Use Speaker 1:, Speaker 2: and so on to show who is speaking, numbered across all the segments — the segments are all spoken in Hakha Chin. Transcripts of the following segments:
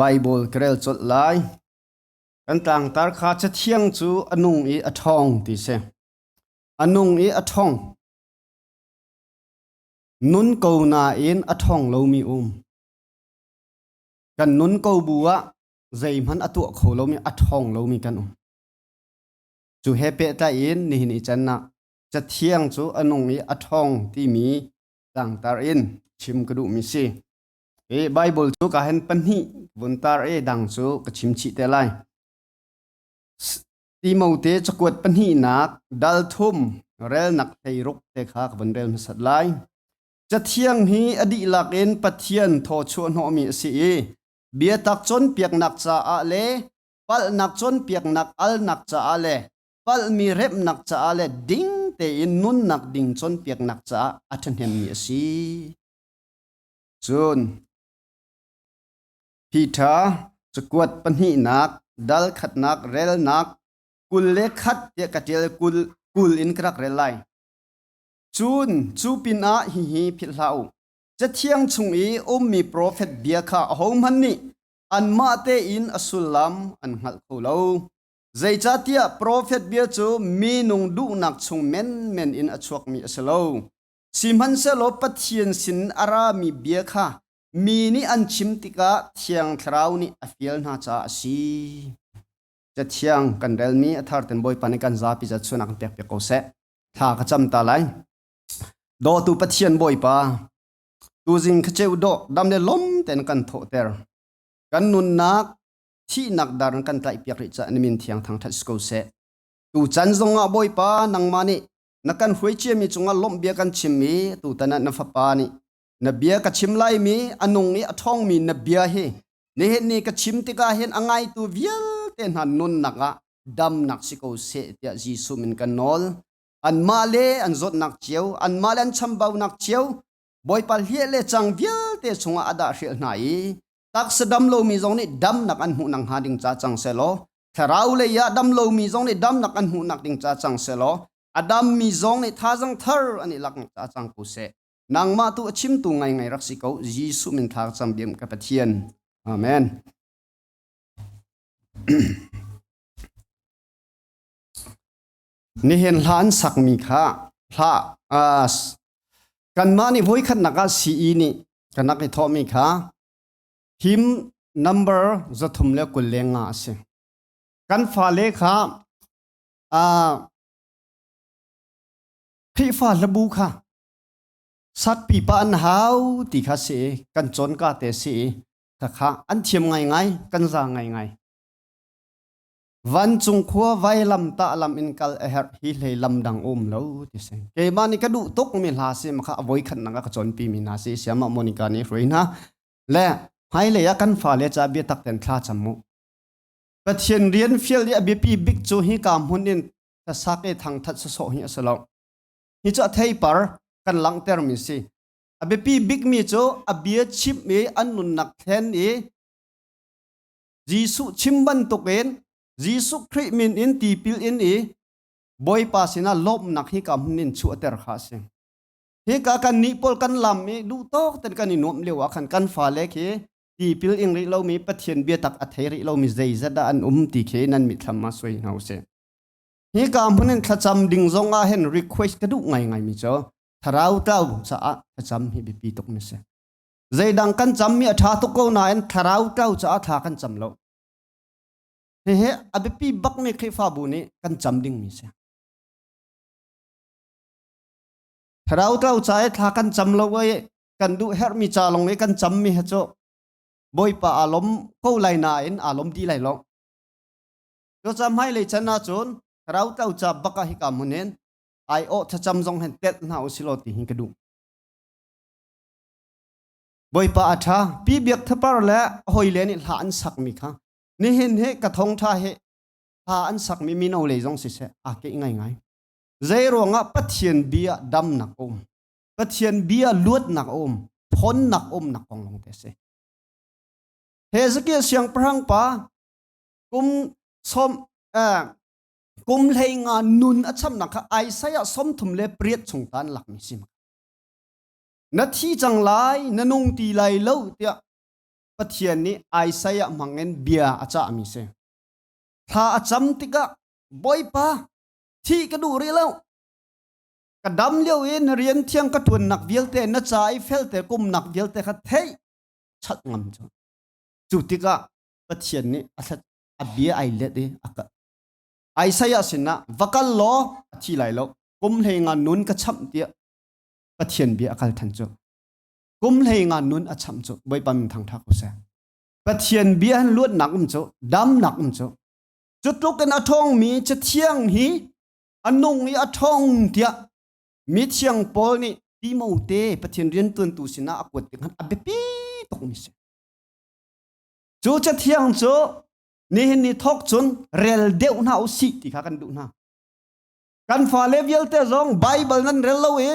Speaker 1: Bible ka rel colh lai. Kan tlangtar kha Cathiang cu a nung i a ṭhawng ti si. A nung i a ṭhawng. Nun ko nain a ṭhawng lomi um. Kan nun ko bu ah zeihmanh a tuah kho lomi a ṭhawng lomi kan um. Cu he pehtlai in nihin i can ah Cathiang cu a nung i a ṭhawng timi tlangtar in chim ka duhmi si. Hi Bible cu ka hen pahnih vun tar i dang cu ka chim chih te lai. Timote cakuat pahnihnak dal thum relnak hleiruk te kha ka vun rel hmasat lai. Cathiang hi a dihlak in Pathian thaw chuah hnawhmi a si i biatak cawnpiaknak caah le palhnak cawnpiaknak alnak caah le palhmi remhnak caah le ding tein nunnak ding cawnpiaknak caah a ṭhahnemmi a si. Cun Peter cakuat pahnihnak dal khatnak relnak 21 tiah ka ṭial 20 in ka rak rel lai. Cun cu pinah hihi philh hlah u. Cathiang chung i ummi profet bia kha ahohmanh nih anmah tein a sullam an hngalh kho lo. Zeicahtiah profet bia cu minung duhnak chung menmen in a chuakmi a si lo. Sihmanhsehlaw Pathian sin a rami bia kha mi nih an chim tikah Thiang Thlarau nih a fial hna caah a si. Cathiang kan relmi a thar ten Bawipa nih kan zapi zat sunak kan pek piak ko seh. Thla ka cam ta lai. Dawtu Pathian Bawipa, tuzing khaceu dawh dam le lom ten kan thawhter. Kan nunnak thihnak dar kan tlaih piak rih ca na min thiang thangthat si ko seh. Tu chan zongah Bawipa nangmah nih na kan hruai ciami cungah lawmh bia kan chim i tutan ah na fapa nih na bia ka chim laimi a nung i a ṭhawngmi na bia hi nihin ni ka chim tikah hin a ngaitu vialte hna nunnak ah damnak si ko seh tiah Jesuh min kan nawl. Anmah le an zawtnak cio, anmah le an chambaunak cio, Bawipa hliah le cang vialte chungah a dah hrial hna i taksa dam lomi zong nih damnak an hmuh nakhnga ding ca cang selaw thlarau lei ah dam lomi zong nih damnak an hmuhnak ding ca cang selaw a dammi zong nih thazang thar an i laknak ca cang ko seh. Nangmah tu a chimtu ngaingai rak si ko. Jesuh min thla cam diam ka Pathian. Amen. Nihin hla an sakmi kha hla kanmah nih voikhatnak ah CE nih kan rak i thawhmi kha him number 325 a si. Kan fale kha Khrihfa hlabu kha sat pipa an hau ti kha si kan cawn ka te si kha an thiam ngaingai kan za ngaingai. Vancung khua vailam tah lam in kal a herh hi hlei lam dang um lo ti si. Keimah nih ka duh tuk mi hla si ma kha a voi khat nak a ka cawnpi mi hna si siamah Monica nih hruai hna. Le hmailei ah kan fale ca biatak ten thla cam mu. Pathian rian fial i a biapi bik cu hi ka hmun in hlasak i thangthat sawsawh hi a si lo. Hi cu a theipar kan langhter mi si. A biapi bik mi cu a bia chimh i an nunnak thlen i Jesuh chim bantukin Jesuh Khrih min in tipil in i Bawipa sinah lawmhnak hi ka hmun in chuahter kha a si. Hika kan nih pawl kan lam i duh tawk ten kan i nuamh lio ah khan kan fale khi tipil ing rih lomi Pathian biatak a thei rih lomi zeizat dah an um ti khi nan mitthlam ah suai hna usih. Hika hmun in thlacam ding zong ah hin request ka duh ngaingai mi cu thlarau tlau caah thlacam hi biapi tuk mi si. Zeidang kan cammi a ṭha tuk ko nain thlarau tlau caah thla kan cam lo. Hihi a biapi bakmi Khrihfabu nih kan cam dingmi si. Thlarau tlau ca i thla kan cam lo i kan duh herhmi ca lawng i kan cammi hi cu Bawipa aa lawm ko lai nain aa lawm dih lai lo. Cucaah hmailei chan ahcun thlarau tlau ca bak ah hika hmun in aiawh thlacam zong hin telh hna usilaw ti hi ka duh. Bawipa a ṭha. Pi Biak Thapar le hawile nih hla an sakmi kha nihin hi ka thawngṭha hi hla an sakmi mino lei zong siseh aa keih ngaingai. Zei ruangah Pathian bia damnak a um. Pathian bia luatnak a um. Thawnnak a umnak kong lawng te a si. Hezekiah siangpahrang pa kum som kum hlei nga nun a chamnak kha Isaiah 38 chung ta an lakmi si. Na thi cang lai, na nung ti lai lo tiah. Pathian nih Isaiah hmangin bia a cahmi si. Thla a cam tikah Bawipa thih ka duh rih lo. Ka dam lio i na rian thiang ka ṭuannak vialte na ca i felte kumnak vialte kha theih chat ngam cu. Cu tikah Pathian nih a thlat a bia ai let i a ka Isaiah sinah va kal law a thi lai lo kum hlei nga nun ka chamh tiah Pathian bia a kal than cu. Kum hlei nga nun a chamh cu Bawipa min thangṭha ko seh. Pathian bia hin luatnak um cu damnak um cu cu tluk in a ṭhawngmi Cathiang hi a nung i a ṭhawng tiah mithiang Paul nih Timote Pathian rianṭuantu sinah a kuat tik a biapi tukmi si. Cu Cathiang cu nihin ni thawk cun rel deuh hna u sih ti kha kan duh hna. Kan fale vialte zong Baibal nan rel lo i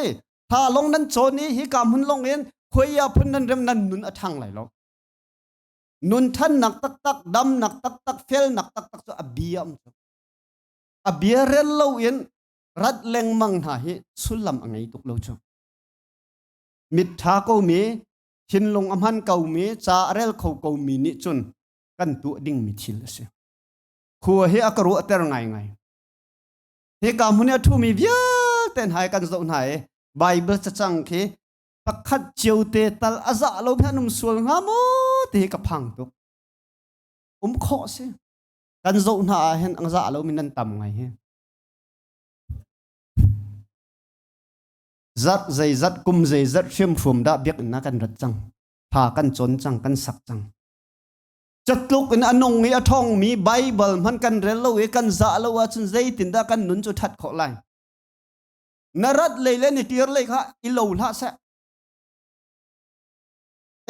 Speaker 1: tha long nan cawn i hika hmun long in khuai phun nan rem nan nun a ṭhang lai lo. Nun ṭhannak taktak, damnak taktak, felnak taktak cu a bia um cu. A bia rel lo in rat lengmang hna hi sullam a ngei tuk lo cu. Mit ṭha komi, thinlung a hman komi, ca a rel kho komi nih cun kan tuah dingmi thil a si. Khua hi a ka ruahter ngaingai. Hika hmun i a ṭhumi vialte hna hi kan zoh hna i Baibal cacang khi pakhat cio te tal a zah lo an um sual hnga maw ti hi ka phang tuk. Um khawh si. Kan zoh hna ah hin ang zah lomi nan tam ngai hi. Zat zeizat kum zeizat hriamhruam dah biakinn ah kan rat cang. Tha kan cawn cang, kan sak cang. Catluk in a nung i a ṭhawngmi Baibal hmanh kan rel lo i kan zah lo ahcun zeitindah kan nun cu ṭhat khawh lai? Na rat lei le na kir lei kha i lo hlah seh.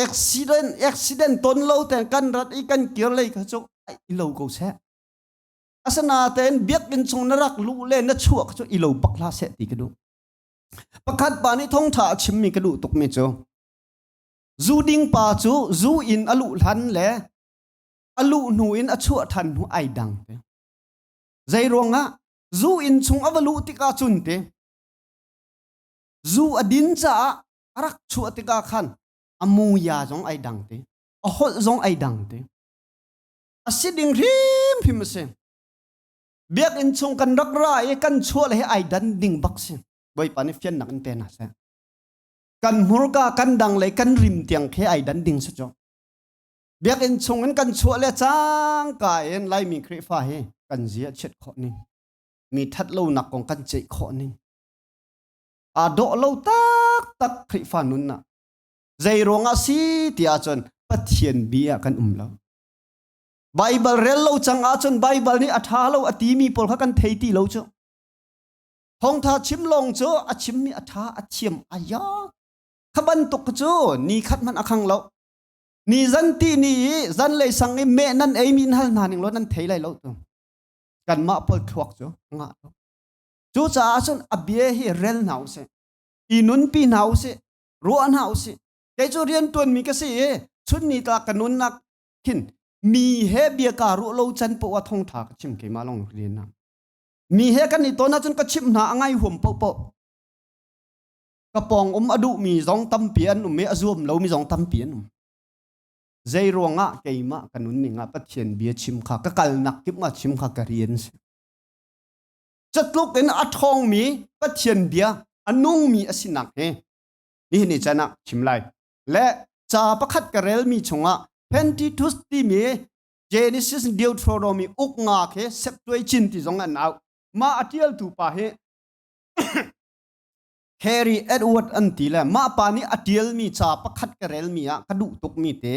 Speaker 1: Accident, accident ton lo ten kan rat i kan kir lei kha cu i lo ko seh. Asinain biakinn chung na rak luh le na chuah kha cu i lo bak hlah seh ti ka duh. Pakhat pa nih thawngṭha a chimmi ka duh tukmi cu Zu ding pa cu zu in a luh hlan le a luh hnu in a chuah ṭhan hnu ai dang te. Zei ruangah zu inn chung a va luh tikah cun te zu a din caah a rak chuah tikah khan a muya zong ai dang te a holh zong ai dang te a si ding hrimhrim a si biakinn chung kan rak ra i kan chuah le hi ai dan ding bak si bawipa nih fiannak in pe hna seh kan hmurka kan dang le kan rim tiang khi ai dan ding si cu biakinn chung in kan chuah le cangka in laimi Khrihfa hi kan zia chiat khawh ning mi that lo nak kong kan ceih khawh ning aa dawh lo tak tak Khrihfa nun ah zei ruangah si ti ahcun Pathian bia kan um lo Baibal rel lo cang ahcun Baibal nih a ṭha lo a timi pawl kha kan thei ti lo cu Thawngtha chim lawng cu a chimmi a ṭha a thiam a ya. Kha bantuk cu ni khat hmanh a khang lo. Ni zan ti ni i zanlei sang i meh nan ei mi in hal hna ning law nan thei lai lo tu. Kanmah pawl thluak cu ngah lo. Cucaah cun a bia hi rel hna usih. I nunpi hna usih. Ruah hna usih. Kei cu rian ṭuanmi ka si i chun ni tlak ka nunnak khin mi he bia kaa ruah lo can poah thawngṭha ka chim keimah lawng rian na. Mi he kan i ton ahcun ka chimh hna a ngai huam paohpaoh. Ka pawng um a duhmi zong tampi an um i a zuam lomi zong tampi an um. Zei ruangah keimah ka nunning ah Pathian bia chim kha ka kalnak kip ah chim kha ka rian si. Catluk in a ṭhawngmi Pathian bia a nungmi a sinak hi nihin ni chan ah chim lai. Le ca pakhat ka relmi chungah Pentecost timi Genesis Deuteronomy uk nga khi Septuagint ti zong an au. Mah a ṭialtu pa hi Harry Edward an ti le mah pa nih a ṭialmi ca pakhat ka relmi ah ka duh tukmi te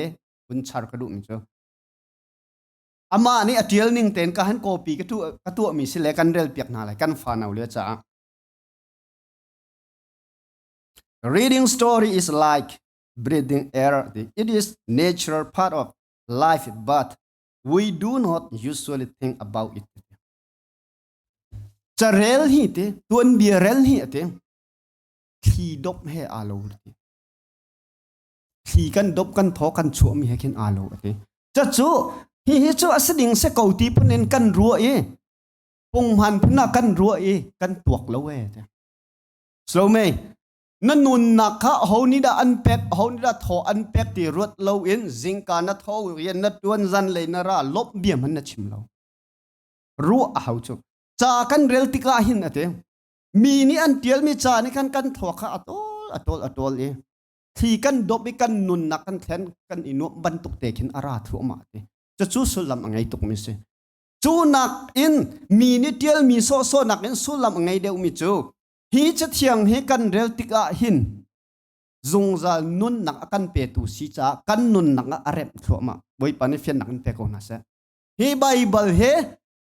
Speaker 1: hun char ka duhmi cu amah nih a ṭial ning tein ka han copy ka tuah ka tuahmi si le kan rel piak hna lai kan fa no le caah Reading story is like breathing air. It is natural part of life but we do not usually think about it. Carel hi te tuanbia rel hi ate thli dop he aa lo ti. Thli kan dop kan thaw kan chuah mi he khin aa lo ate. Cacu hi hi cu a si ding se ko ti phun in kan ruah i punghman phun ah kan ruah i kan tuak lo e te. Slomei. Na nunnak kha aho nih dah an pek, aho nih dah thaw an pek ti ruat loin zingka na tho rian na tuan zan lei na ra lawmh bia hmanh na chim lo. Ruah a hau cu. Ca kan rel tikah hin a ti. Mi nih an tialmi ca nih khan kan thluak kha a tawl a tawl a tawl i thli kan dawp i kan nunnak kan thlen kan i nuamh bantuk te khin a ra thluahmah ti. Cucu sullam a ngei tukmi si. Cu nakin mi nih tialmi sawhsawh nakin sullam a ngei deuhmi cu hi cathiang hi kan rel tikah hin zungzal nunnak a kan petu si caah kan nunnak ah a remh thluahmah. Bawipa nih fiannak in pe ko hna seh. Hi Baibal hi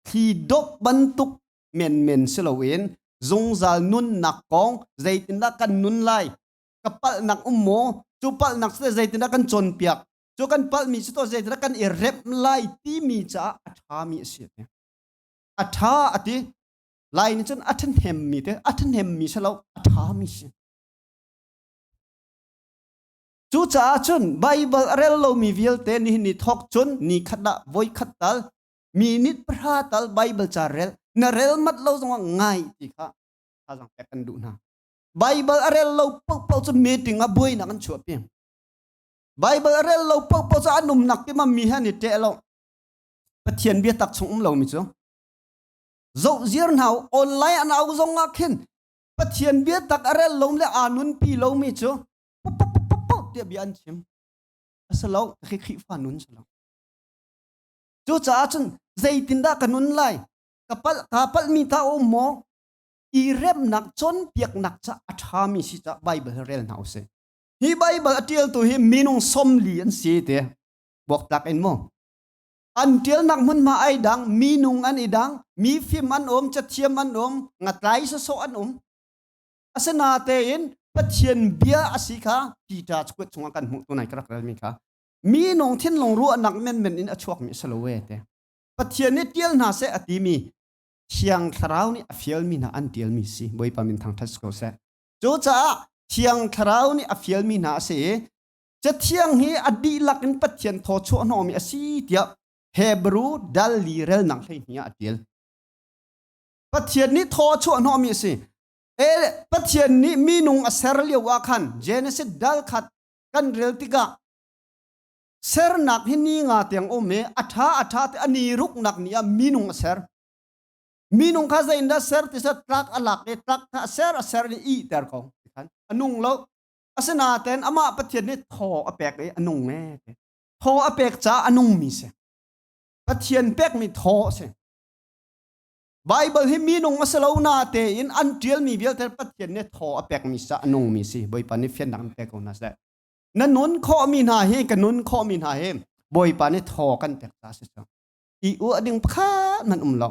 Speaker 1: thli dawp bantuk menmen si loin zungzal nunnak kong zeitindah kan nun lai ka palhnak um maw cu palhnak cu zeitindah kan cawnpiak cu kan palhmi cu to zeitindah kan i remh lai timi caah a ṭhami a si a ṭha a ti lai nih cun a ṭhahnemmi te a ṭhahnemmi si lo a ṭhami si Cucaah cun Baibal a rel lomi vialte nihin ni thawk cun ni khat ah voi khat tal minute pahra tal Baibal ca rel na rel mat lo zongah ngai ti kha thazaang pek kan duh hna. Baibal a rel lo paohpaoh cu meeting ah buainak an chuahpi. Baibal a rel lo paohpaoh cu an umnak ti ma mi he an i ṭeh lo. Pathian biatak chung um lomi cu zoh ziar hna online an au zong ah khin Pathian biatak a rel lo le aa nunpi lomi cu tiah bia an chim. A si lo, khi Khrihfa nun si lo. Cucaah cun zeitindah ka nun lai? Ka palh ka palhmi ta um maw? I remnak cawnpiaknak ca a ṭhami si ca Bible hi rel hna usih. Hi Bible a ṭialtu hi minung 40 an si te. Buaktlak in maw? An ṭialnak hmunhma ai dang, minung an i dang, mi fim an um, cathiam an um, ngatlai sawsawh an um. Asinatein Pathian bia a si kha Peter cakuat chungah kan hmuh tunai ka rak relmi kha minung thinlung ruahnak menmen in a chuakmi a si lo we te. Pathian nih ṭial hna seh a timi Thiang Thlarau nih a fialmi hna an ṭialmi si. Bawipa min thangṭhat si ko seh. Cucaah Thiang Thlarau nih a fialmi hna a si i Cathiang hi a dihlak in Pathian thaw chuah hnawhmi a si tiah Hebru dal li relnak 12 ah a ṭial. Pathian nih thaw a chuah hnawhmi a si. E, Pathian nih minung a ser lio ah khan Genesis dal khat kan rel tikah sernak hi ni nga tiang um i a ṭha a ṭha te a ni ruknak ni ah minung a ser. Minung kha zeiindah ser ti sa tlak a lak i tlak kha a ser a ser i ihter ko. A nung lo. Asinain amah Pathian nih thaw a pek i a nung e. Thaw a pek caah a nungmi si. Pathian pekmi thaw a si. Baibal hi minung a si lo na tein an ṭialmi vialte Pathian nih thaw a pekmi sa a nungmi si. Bawipa nih fiannak in pe ko hna seh. Na nun khawhmi hna hi ka nun khawhmi hna hi Bawipa nih thaw kan pek ta si cu. I uah ding pakhat man um lo.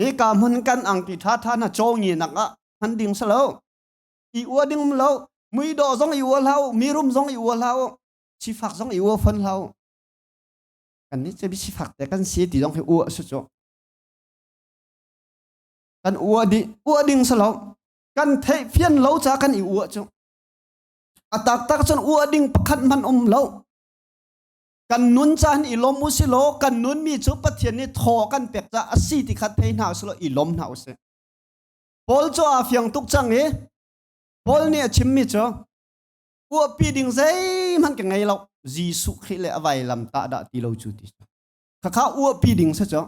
Speaker 1: Hi ka hmun kan angki ṭha ṭha na cawngi nak ah hman ding si lo. I uah ding um lo. Muidawh zong i uah hlah u, mirum zong i uah hlah u, sifak zong i uah fon hlah u. Kan nih cu sifak te kan si ti zong hi uah si cu. Kan uah dih uah ding si lo. Kan theih fian lo ca kan i uah cu. A taktak cun uah ding pakhat hmanh um lo. Kan nun caan i lawm u si law kan nun mi cu Pathian nih thaw kan pek ca a si ti kha thei hna u si law i lawm hna u sih. Paul cu aa fiang tuk cang i Paul nih a chimmi cu uahpi ding zeihmanh ka ngei lo Jesuh Khrih le a vailam tah dah ti lo cu ti khakha uahpi ding si cu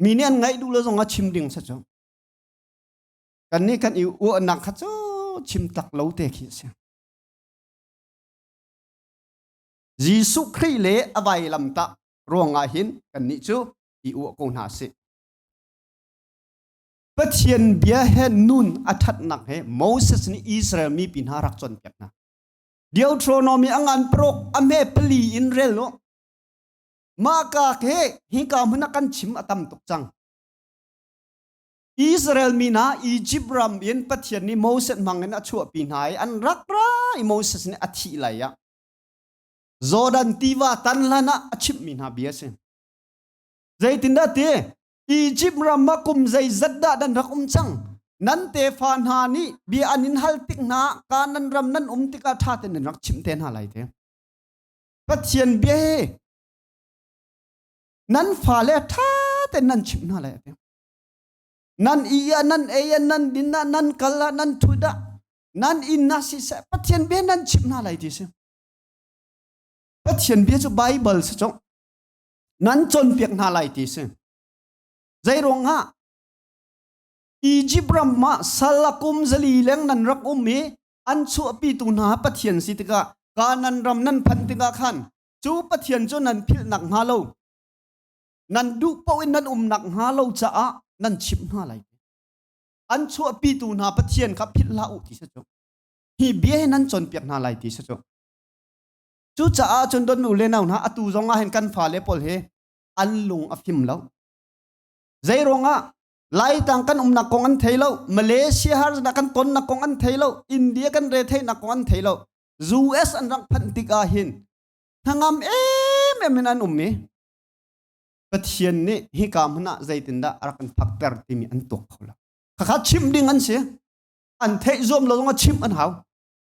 Speaker 1: mi nih an ngaih duh lo zong ah chim ding si cu kan nih kan i uahnak kha cu chim tak lo te khi a si Jesuh Khrih le a vailam tah ruangah hin kannih cu i uah ko hna sih Pathian bia he nun a ṭhatnak he Moses nih Israel mipi hna rak cawnpiak hna. Deuteronomy a ngan paruk a hme pali in rel u. Mah ka he hika hmun ah kan chim a tam tuk cang. Israel mi hna Egypt ram in Pathian nih Moses hmang in a chuahpi hna i an rak ra i Moses nih a thih lai ah Jordan tiva tan hlan ah a chimhmi hna bia a si. Zeitindah ti Egypt ram ah kum zeizat dah nan rak um cang? Nan tefa hna nih bia an in hal tik hna Kanaan ram nan um tikah ṭha tein nan rak chimh te hna lai te. Pathian bia hi nan fale ṭha tein nan chimh hna lai ati. Nan i ah nan ei ah nan din ah nan kal ah nan ṭhut ah. Nan inn ah siseh Pathian bia nan chimh hna lai ti si. Pathian bia cu Bible si cung. Nan cawnpiak hna lai ti si. Zei ruangah Egypt ram ah sal a kum zali leng nan rak um i an chuahpitu hna Pathian si tikah Kanaan ram nan phanh tikah khan cu Pathian cu nan philh nak hnga lo nan duh paoh in nan um nak hnga lo caah nan chimh hna lai. An chuahpitu hna Pathian kha philh hlah u ti si cu. Hi bia hi nan cawnpiak hna lai ti si cu. Cucaah cun don u le nau hna atu zong ah hin kan fale pawl hi an lung a fim lo. Zei ruangah Laitlang kan umnak kong an thei lo, Malaysia harnak kan tonnak kong an thei lo, India kan retheihnak kong an thei lo. US an rak phanh tik ah hin hnangam emem in an um i Pathian nih hika hmun ah zeitindah a rak kan phakter timi an tuak kho lo. Khakha chimh ding an si. An theih zuam lo zong ah chimh an hau.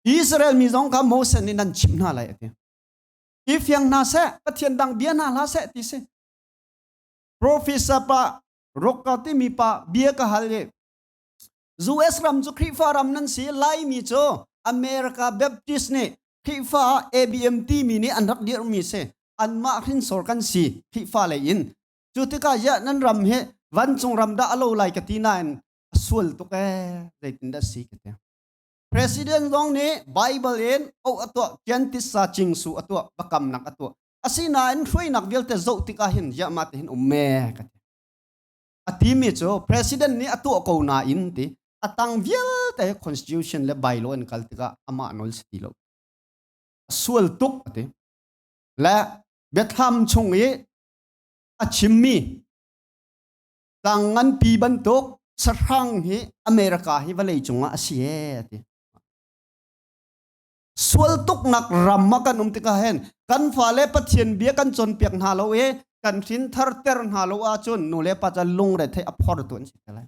Speaker 1: Israel mi zong kha Moses nih nan chimh hna lai a ti. I fiang hna seh, Pathian dang bia hna hlah seh ti si. Professor pa Rokka timi pa bia ka hal i US ram cu Khrihfa ram nan si Laimi cu America Baptist nih Khrihfa ABM timi nih an rak dirhmi si anmah hrinsor kan si Khrihfa lei in cu tikah ya nan ram hi vancung ram dah a lo lai ka ti nain a sual tuk ee zeitin dah si ka ti President zong nih Bible in oh a tuah Kiantisa Cingsu a tuah bakamnak a tuah asinain hruainak vialte zoh tikah hin ya ma te hin um me ka ti a timi cu president nih a tuah ko nain ti a tang vialte constitution le bylaw in kal tikah amah nawl si ti lo a sual tuk a ti le biathlam chung i a chimmi tlang nganpi bantuk sahrang hi America hi vawlei cungah a si e a ti sual tuknak ram ah kan um tikah hin kan fale Pathian bia kan cawnpiak hna lo i kan hrin thar ter hna lo ahcun nu le pa ca lungre thei a phor tu an si te lai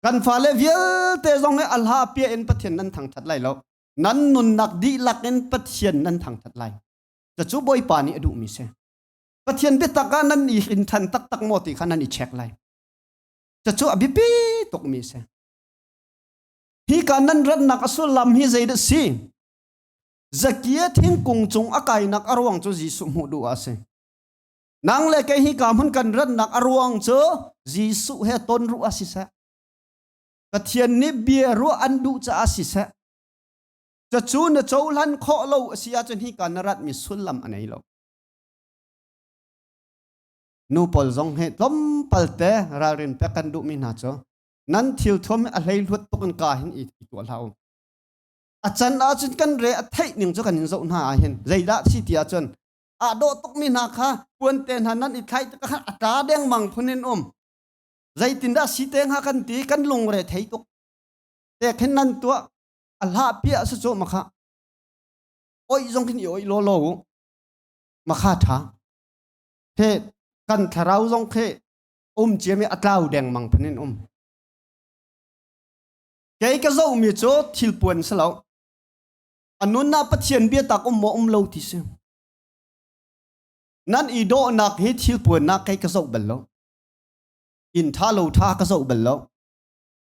Speaker 1: kan fale vialte zong hi Allah pia in Pathian nan thangthat lai lo nan nunnak dihlak in Pathian nan thangthat lai cucu Bawipa nih a duhmi si Pathian biatak ah nan i hrin than taktak maw ti kha nan i check lai cucu a biapi tukmi si Hi ka nan ratnak a sullam hi zeidah si? Zakia thingkung cung a kainak a ruang cu Jesuh hmuh duh ah a si. Nang le kei hi ka hmun kan ratnak a ruang cu Jesuh he ton ruh ah siseh. Pathian nih bia ruah an duh caah siseh. Cucu na cohlan khawh lo a si ahcun hi ka na ratmi sullam a nei lo. Nu pawl zong hi tlawmpal te ralrin pek kan duhmi hna cu nan thil thuam a hleihluat tuk in ka hin i tuah hlah u. A can ahcun kan re a theih ning cu kan in zoh hna ah hin zeidah si ti ahcun aa dawh tukmi hna kha puan te hna nan i thlai tikah khan a tla dengmang phun in um. Zeitindah si te hnga kan ti kan lungre thei tuk. Te khin nan tuah a hlah piah si cu makha. Oih zong khin i oih law law u. Makha tha. He kan thlarau zong khi um ciami a tlau dengmang phun in um. Kei ka zohmi cu thilpuan si lo. A nun ah Pathian biatak um maw um lo ti si. Nan i dawhnak hi thilpuan ah kei ka zoh bal lo. Inn tha lo tha ka zoh bal lo.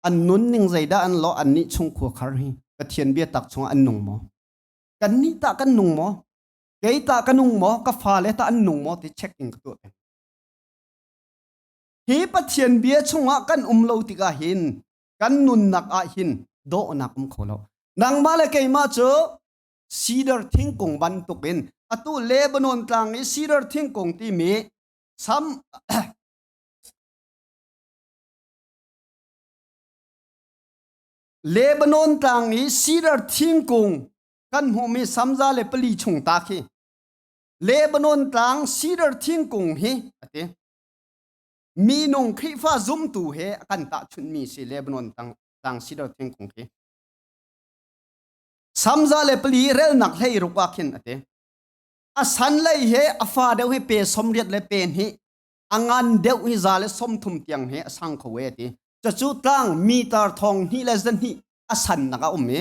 Speaker 1: An nun ning zeidah an lawh an nih chung khua khar hi Pathian biatak chungah an nung maw? Kan nih tah kan nung maw? Kei tah ka nung maw? Ka fale tah an nung maw ti check in ka tuah peng. Hi Pathian bia chungah kan um lo tikah hin kan nunnak ah hin dawhnak um kho lo. Nangmah le keimah cu cedar thingkung bantukin atu Lebanon tlang i cedar thingkung timi sam Lebanon tlang i cedar thingkung kan hmuhmi samza le pali chung ta khi Lebanon tlang cedar thingkung hi a ti. Minung Khrihfa zumtu he a kan tahchunhmi si Lebanon tlang cedar thingkung khi. Samza le pali relnak hlei ruk ah khin a ti. A san lei he a fa deuh hi pe 80 le pe hnih a ngan deuh hi za le 30 tiang he a sang kho e ti. Cucu tlang meter thong hnih le zahnih a sannak a um i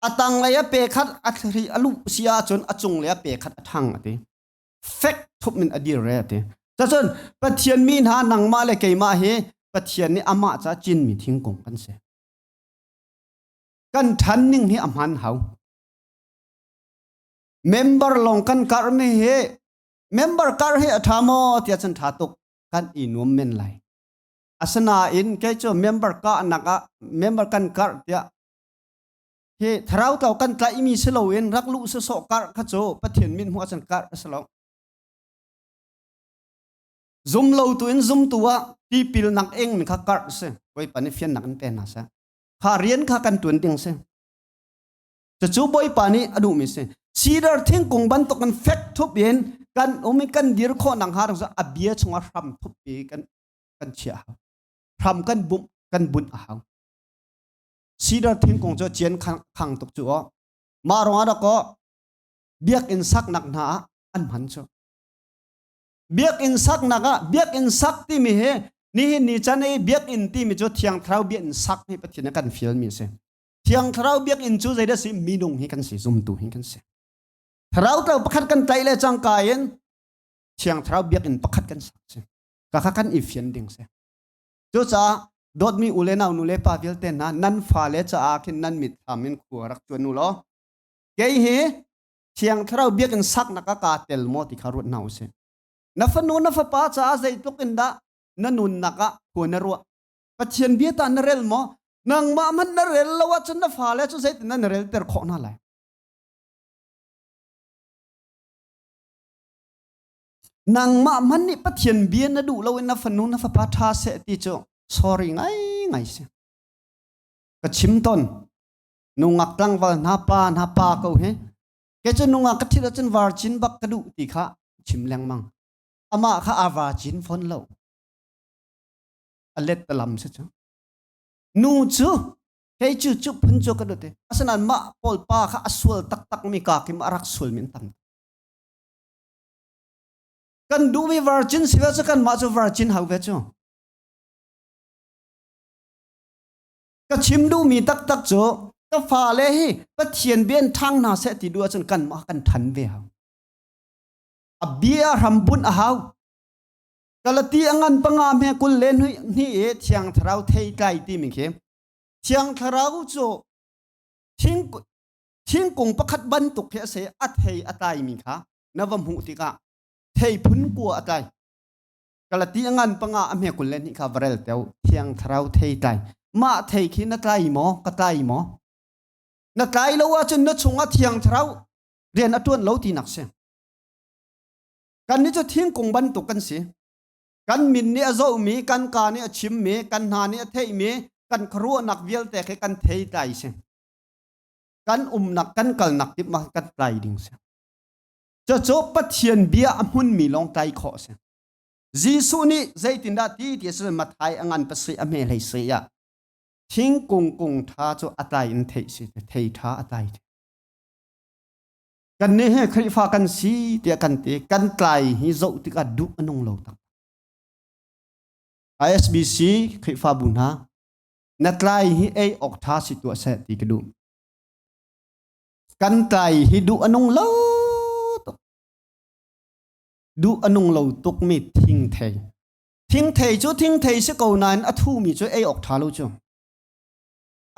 Speaker 1: a tanglei a pe khat a thli a luh si ahcun a cunglei a pe khat a ṭhang a ti. Fek thup in a dir re a ti. Cacun Pathian mi hna nangmah le keimah hi Pathian nih amah ca cinmi thingkung kan si. Kan ṭhan ning hi a hmaan hau. Member lawng kan karh mi hi member karh hi a ṭha maw tiah cun ṭha tuk kan i nuam men lai. Asinain kei cu member kahnak ah member kan karh tiah hi thlarau tlau kan tlaihmi si loin rak luh sawsawh karh kha cu Pathian min hmuh ahcun karh a si lo. Zum lo tu in zumtu ah tipil nak eng mi kha karh si. Bawipa nih fiannak in pe hna seh. Kha rian kha kan tuan ding si. Cucu Bawipa nih a duhmi si. Cedar thingkung bantuk in fek thup in kan um i kan dir khawh nak hnga ding a bia chungah hram thup i kan kan chiah hau. Hram kan bumh kan bunh a hau. Cedar thingkung cu cian khang tuk cu aw. Mah ruangah dah kaw biakinn saknak hna ah an hman cu. Biakinn saknak ah biakinn sak timi hi nihin ni chan i biakinn timi cu Thiang Thlarau biakinn sak hi Pathian a kan fialmi a si. Thiang Thlarau biakinn cu zeidah si minung hi kan si zumtu hi kan si. Thlarau tlau pakhat kan tlaih le cangka in Thiang Thlarau biakinn pakhat kan sak si. Ka kha kan i fian ding si. Cucaah dawtmi u le nau nu le pa vialte hna nan fale caah khin nan mitthlam in khua rak cuan u law kei hi Thiang Thlarau biakinn saknak ah kaa tel maw ti kha ruat hna usih. Na fanu na fapa caah zeitluk in dah na nunnak ah khua na ruah? Pathian bia tah na rel maw? Nangmah hmanh na rel lo ahcun na fale cu zeitin na relter khawh hna lai? Nangmah hmanh nih Pathian bia na duh lo in na fanu na fapa ṭha seh ti cu sorry ngai ngai si. Ka chim ton nungak tlangval hna pa hna pa ko hi ke cu nungak ka thil ahcun virgin bak ka duh ti kha chim lengmang. Amah kha a virgin fawn lo. A let lam si cu. Nu cu kei cu cu phun cu ka duh ti. Asinain mah pawl pa kha a sual taktak mi ka kim a rak sual mi an tam. Kan duhmi virgin si ve cu kanmah cu virgin hau ve cu. Ka chim duhmi taktak cu ka fale hi Pathian bia in ṭhang hna seh ti duh ahcun kanmah kan ṭhan ve hau. A bia hram bunh a hau. Galati a ngan panga hme kul le hnih i Thiang Thlarau thei tlai timi khi Thiang Thlarau cu thingkung pakhat bantuk khi a si a thei a tlaimi kha na va hmuh tikah thei phun kua a tlai Galati a ngan panga a hme kul le hnih kha va rel teo Thiang Thlarau thei tlai mah thei khi na tlai maw ka tlai maw na tlai lo ahcun na chungah Thiang Thlarau rian a ṭuan lo tinak si Kannih cu thingkung bantuk kan si. Kan min nih a zohmi, kan kaa nih a chimmi, kan hna nih a theihmi, kan khuaruahnak vialte khi kan thei tlai si. Kan umnak, kan kalnak kip ma kan tlai ding si. Cucu Pathian bia a hmunmi lawng tlai khawh si. Jesuh nih zeitindah ti ti a si Matthai a ngan pasarih a hme hlei sui ah thingkung kung ṭha cu a tlai in theih si thei ṭha a tlai. Kannih hi Khrihfa kan si tiah kan ti. Kan tlai hi zoh tikah duh a nung lo tak. ISBC Khrihfabu hna na tlai hi ei awk ṭha si tuah seh ti ka duh. Kan tlai hi duh a nung lo tuk. Duh a nung lo tukmi thingthei. Thingthei cu thingthei si ko nain a thumi cu ei awk ṭha lo cu.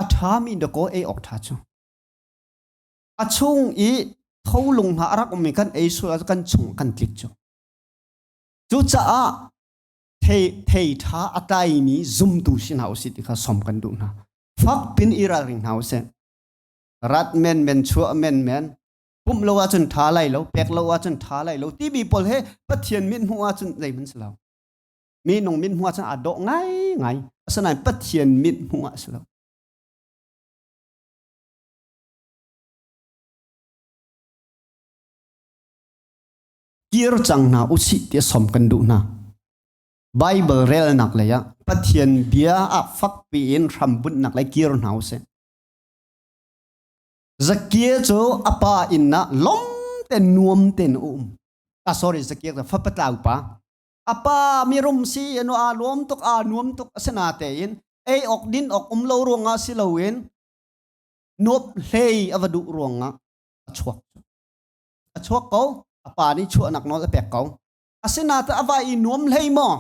Speaker 1: A ṭhami dakaw ei awk ṭha cu. A chung i tholung hna a rak ummi kan ei sual ah kan chung kan tlik cu. Cucaah thei thei ṭha a tlaimi zumtu si hna usih ti kha som kan duh hna. Fak pin i ralring hna usih. Rat men men chuah men men pumh lo ahcun ṭha lai lo pek lo ahcun ṭha lai lo timi pawl he Pathian mit hmuh ahcun zeihmanh si lo. Minung mit hmuh ahcun aa dawh ngaingai. Asinain Pathian mit hmuh ah si lo. Kir cang hna usih ti som kan duh hna. Bible relnak lei ah Pathian bia ah fakpi in hrambunhnak lei kir hna usih. Zakia cu a pa inn ah lom te nuam ten a um. Ah sorry Zakia cu fapa tlau pa. A pa mirum si anu aa lawm tuk aa nuam tuk asina tein ei ok din ok um lo ruangah si loin nuap hlei a va duh ruangah a chuak. A chuak ko. A pa nih chuahnak nawl a pek ko. Asinain a va i nuam hlei maw?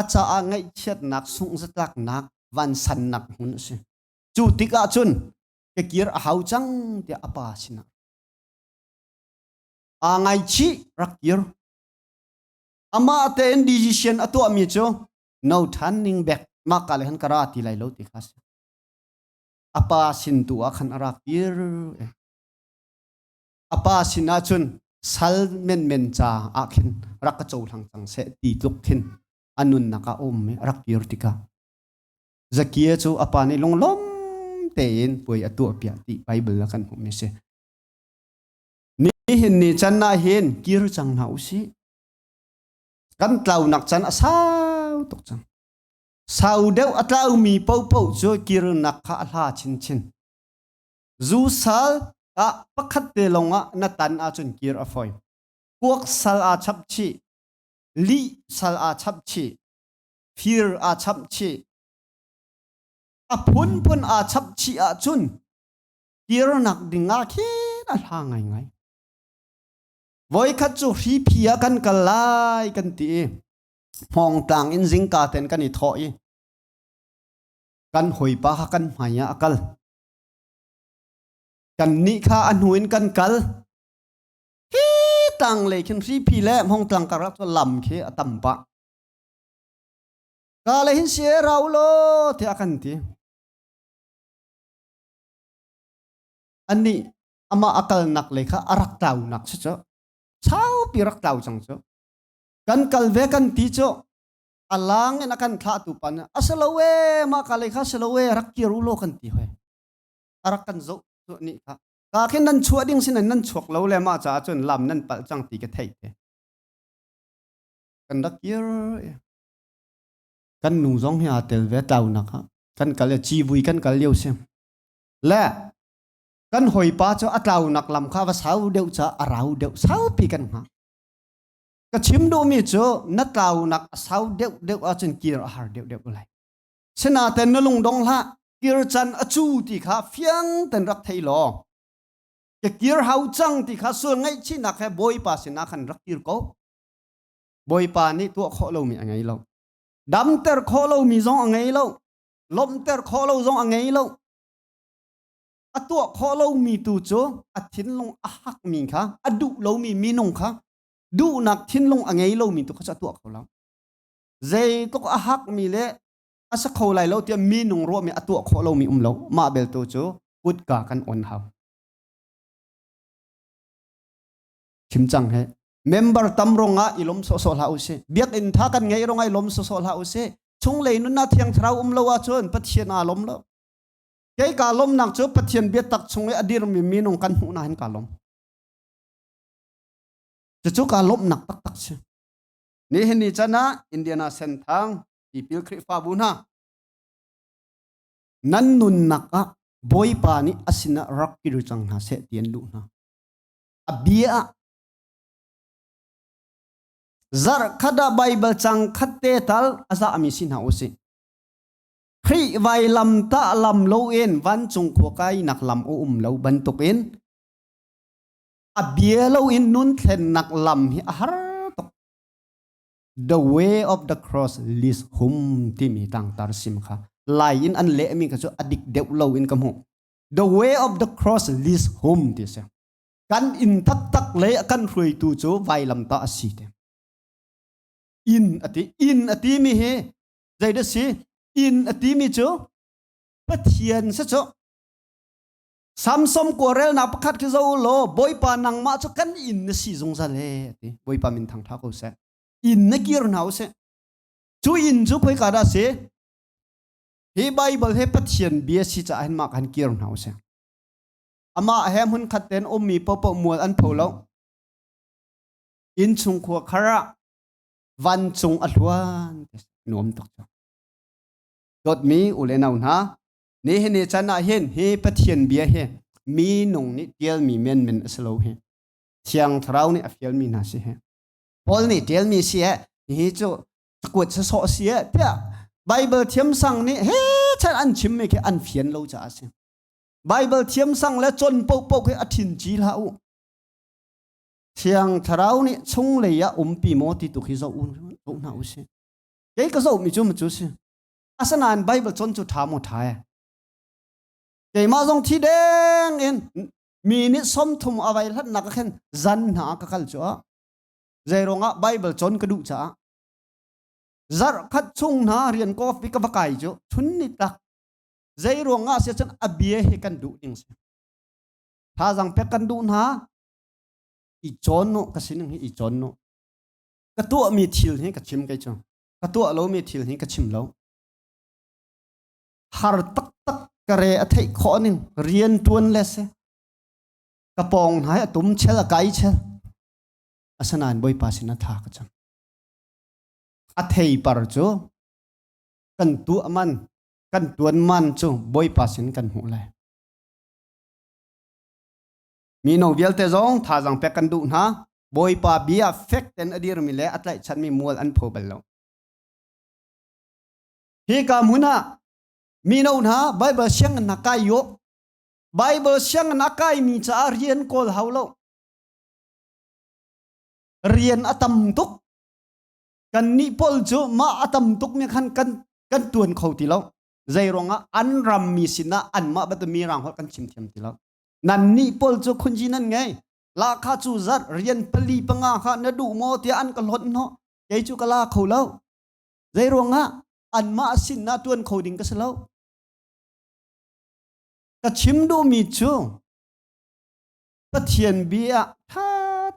Speaker 1: A caah ngaihchiatnak, sunghzatlaknak, vansannak hmun a si. Cu tikah cun ka kir a hau cang tiah a pa sinah aa ngaichih rak kir. Amah tein decision a tuahmi cu no turning back mah ka le han ka ra ti lai lo ti kha si. A pa sin tu ah khan a rak kir. A pa sin ah cun sal menmen ca ah khin rak ka cohlang cang seh ti tluk khin a nunnak ah a um i a rak kir tikah Zakia cu a pa nih lunglawm tein puai a tuah piah ti Bible ah kan hmuhmi a si. Nihin ni can ah hin kir cang hna usih. Kan tlaunak can a sau tuk cang. Sau deuh a tlaumi paohpaoh cu kirnak kha a hla chinchin. Zu sal ah pakhat te lawngah na tan ahcun kir a fawi. Kuak sal aa chap chih, lih sal aa chap chih, fir aa chap chih. A phunphun aa chap chih ahcun kirnak ding ah khin a hla ngaingai. Voikhat cu hriphi ah kan kal lai kan ti i hmawngtlang in zingka ten kan i thawh i kan hawipa kha kan hmai ah a kal. Kannih kha a hnu in kan kal. Hi tlang lei khin hriphi le hmawngtlang karlak cu lam khi a tam pah. Ka le hin si ra u law tiah a kan ti. Anih amah a kalnak lei kha a rak tlaunak si cu saupi rak tlau cang cu. Kan kal ve kan ti cu a lang in a kan thlahtu pa nih a si lo ee mah ka lei kha si lo ee rak kir u law kan ti hoi. A rak kan zoh cu nih kha ka khin nan chuah ding sin nan chuak lo le mah caah cun lam nan palh cang ti ka theih te. Kan rak kir kan nu zong hi aa tel ve tlaunak ah kan kal i civui kan kal lio si. Le kan hawipa cu a tlaunak lam kha va sau deuh ca a rau deuh saupi kan hngah. Ka chim duhmi cu na tlaunak a sau deuh deuh ahcun kir a har deuh deuh lai. Sinain na lungdong hlah kir can a cu ti kha fiang ten rak thei law ka kir hau cang ti kha sual ngaihchihnak he Bawipa sinah khan rak kir ko. Bawipa nih tuah khawh lomi a ngei lo. Damter khawh lomi zong a ngei lo. Lawmhter khawh lo zong a ngei lo. A tuah khawh lomi tu cu a thinlung a hakmi kha a duh lomi minung kha duhnak thinlung a ngei lomi tu kha cu a tuah kho lo. Zeitluk a hakmi le a sa kho lai lo tiah minung ruahmi a tuah khawh lomi um lo. Mah belte cu kutka kan on hau. Chim cang he. Member tam rongah i lom sawhsawh hlah usih. Biakinn tha kan ngeih rongah i lom sawhsawh hlah usih. Chunglei nunnak thiang thlarau um lo ahcun Pathian aa lom lo. Kei kaa lomnak cu Pathian biatak chung i a dirmi minung kan hmuh na hin kaa lom. Cucu kaa lawmhnak taktak si. Nihin ni chan ah Indiana Senthang Tipil Khrihfabu hna nan nunnak ah Bawipa nih a sinah rak kir cang hna seh ti an duh hna. A bia ah zarh khat ah Baibal cang khat te tal a zahmi si hna usih. Khrih vailam tah lam loin vancung khua kainak lam a um lo bantukin a bia loin nun thlennak lam hi a har tuk. The way of the cross leads home timi tlangtar sim kha lai in an lehmi kha cu a dik deuh lo in ka hmuh. The way of the cross leads home ti si. Kan inn taktak le a kan hruaitu cu vailam tah a si te. Inn a ti. Inn a timi hi zeidah si inn a timi cu Pathian si cu Samson kuarelnak pakhat khi zo law Bawipa nangmah cu kan inn na si zungzal he ti Bawipa min thangtha ko seh inn na kir hna usih cu inn cu khoika dah si hi Bible he Pathian bia si caah hin mah kan kir hna usih amah he hmun khat ten ummi popo mual an pho lo inn chung khua khar ah vancung a hluan nuam tuk cu dawtmi u le nau hna nihin ni chan ah hin hi Pathian bia hi mi nung nih tialmi menmen a si lo hi thiang thlarau nih a fialmi hna si hi Paul nih tialmi si he hi cu cakuat sawsawh si he tiah Bible thiamsang nih he chan an chimmi khi an fian lo caah a si Bible thiamsang le con pohpoh khi a thin ci hlah u Thiang Thlarau nih chunglei ah umpi maw ti tu khi zoh u zoh hna u sih. Kei ka zohmi cu cu si. Asinain Bible cawn cu ṭha maw ṭha e? Keimah zong thi deng in mi nih 30 a vai hlatnak ah khin zan hna ka kal cu ah zei ruangah Bible cawn ka duh caah zarh khat chung hna rian kof i ka va kai cu chun ni tak zei ruangah sia cun a bia hi kan duh ding si thazang pek kan duh hna i cawn nu ka sining hi i cawn nu ka tuahmi thil hi ka chim kei cu ka tuah lomi thil hi ka chim lo har taktak ka re a theih khawh ning rian tuan le si ka pawng hna a tum chel a kai chel asanain bawipa sin a tha ka cam a thei par cu kan tuah man kan tuan man cu bawipa sin kan hmuh lai mino vialte zong thazang pek kan duh hna bawipa bia fek ten a dirmi le a tlaihchanmi mual an pho bal lo Hika hmun ah mino hna Baibal sianginn hna kai u. Baibal sianginn a kaimi caah rian kawl hau lo. Rian a tam tuk. Kannih pawl cu mah a tam tuk mi khan kan kan tuan kho ti lo. Zei ruangah an rammi sinah anmah bantuk mi rang holh kan chim thiam ti lo. Nannih pawl cu khunji nan ngei. Lahkhah cu zat rian pali panga kha na duh maw tiah an ka hlawt hnawh. Kei cu ka la kho lo. Zei ruangah anmah sinah ṭuan kho ding ka si lo. Ka chim duhmi cu Pathian bia ṭha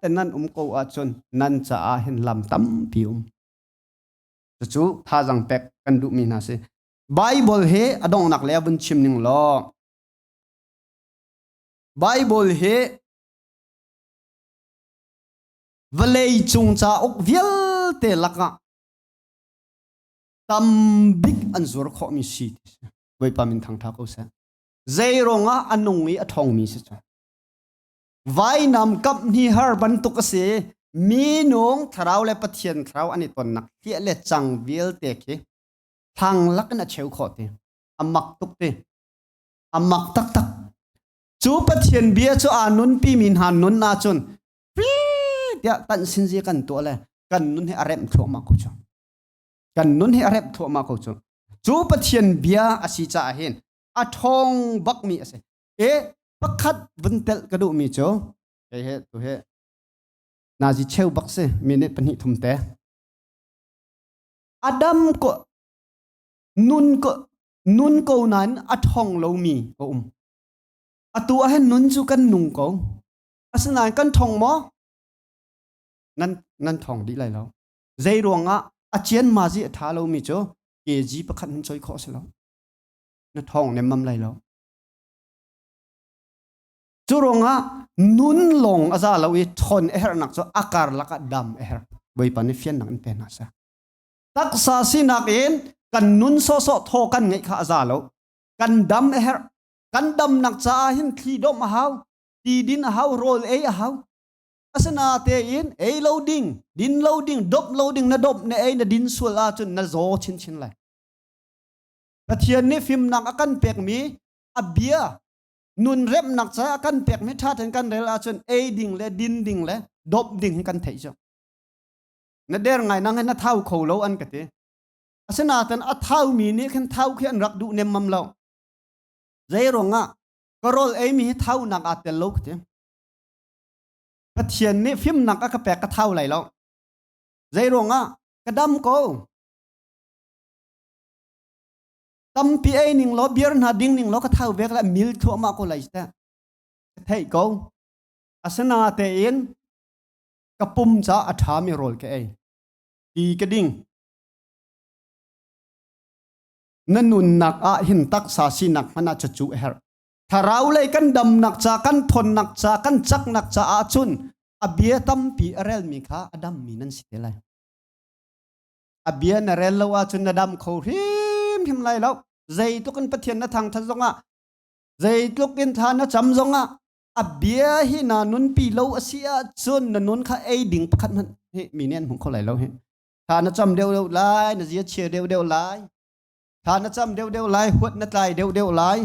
Speaker 1: ten nan um ko ahcun nan caah hin lam tampi um. Cucu thazang pek kan duhmi hna si. Bible he a donghnak le a vun chim ning law Bible hi vawlei cung cauk vialte lakah tam bik an zuar khawhmi si ti si. Bawipa min thangṭha ko seh. Zei ruangah a nung i a ṭhawngmi si cu. Vainam kamh hni har bantuk a si. Minung thlarau le Pathian thlarau an i tonnak hliah le cang vialte khi thlang lak in a cheu khawh ti. A mak tuk ti. A mak taktak. Cu Pathian bia cu aa nunpi mi hna nun ahcun tiah tan sinzi kan tuah le kan nun hi a remh thluahmah ko cu kan nun hi a remh thluahmah ko cu cu Pathian bia a si caah hin a ṭhawng bakmi a si e pakhat vun telh ka duhmi cu hei he tu he nazi cheu bak si minute pahnih thum te Adam ko nun ko nun ko nain a ṭhawng lomi a um atu ah hin nun cu kan nung ko Asinain kan ṭhong maw? Nan, nan ṭhong dih lai lo. Zei ruangah a cian mazi a ṭha lomi cu kg pakhat nan choi khawh si lo. Na ṭhong nemmam lai lo. Cu ruangah nun lawng a za lo i ṭhawn a herhnak cu a karlak ah dam a herh. Bawipa nih fiannak in pe hna seh. Taksa sinak in kan nun sawhsawh thaw kan ngeih kha a za lo. Kan dam a herh. Kan damnak caah hin thli dawmh a hau. Ti din a hau rawl ei a hau asinatein ei lo ding din lo ding dop lo ding na dop na ei na din sual ahcun na zaw chinchin lai Pathian nih fimnak a kan pekmi a bia nun remnak ca a kan pekmi ṭha tein kan rel ahcun ei ding le din ding le dop ding hi kan theih cu na der ngai nang na thau kho lo an ka ti asinain a thaumi nih khin thau khi an rak duh nemmam lo zei ruangah ka rawl eimi hi thaunak aa tel lo ka ti. Pathian nih fimnak a ka pek ka thau lai lo. Zei ruangah ka dam ko. Tampi ei ning law beer hna ding ning law ka thau vek la mil thluahmah ko lai teh. Ka theih ko. Asinatein ka pum ca a ṭhami rawl ka ei. Ti ka ding. Na nunnak ah hin taksa sinak hmanh ah cucu a herh. Thlarau lei kan damnak ca, kan thawnnak ca, kan caknak caah cun a bia tampi a relmi kha a dammi nan si te lai. A bia na rel lo ahcun na dam kho hrimhrim lai lo. Zeitluk in Pathian na thangṭhat zongah, zeitluk in thla na cam zongah, a bia hi na nunpi lo a si ahcun na nun kha ei ding pakhat hmanh hi mi nih an hmu kho lai lo hi. Thla na cam deuhdeuh lai, na zia chia deuhdeuh lai. Thla na cam deuhdeuh lai, huat na tlai deuhdeuh lai.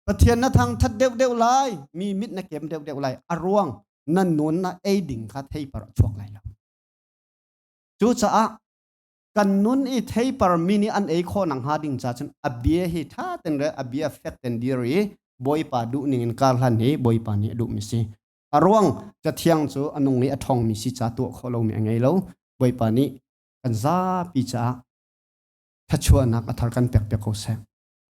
Speaker 1: Pathian na thangthat deuhdeuh lai, mi mit na kem deuhdeuh lai. A ruang na nun na ei ding kha theipar a chuak lai lo. Cucaah Kan nun i theipar mi nih an ei khawh nak hnga ding ca cun a bia hi ṭha ten le a bia fek ten dir i Bawipa duh ning in kar hlan hi Bawipa nih a duhmi si. A ruang cathiang cu a nung i a ṭhawngmi si ca tuah khawh lomi a ngei lo. Bawipa nih kan zapi caah thluachuahnak a thar kan pek piak ko seh.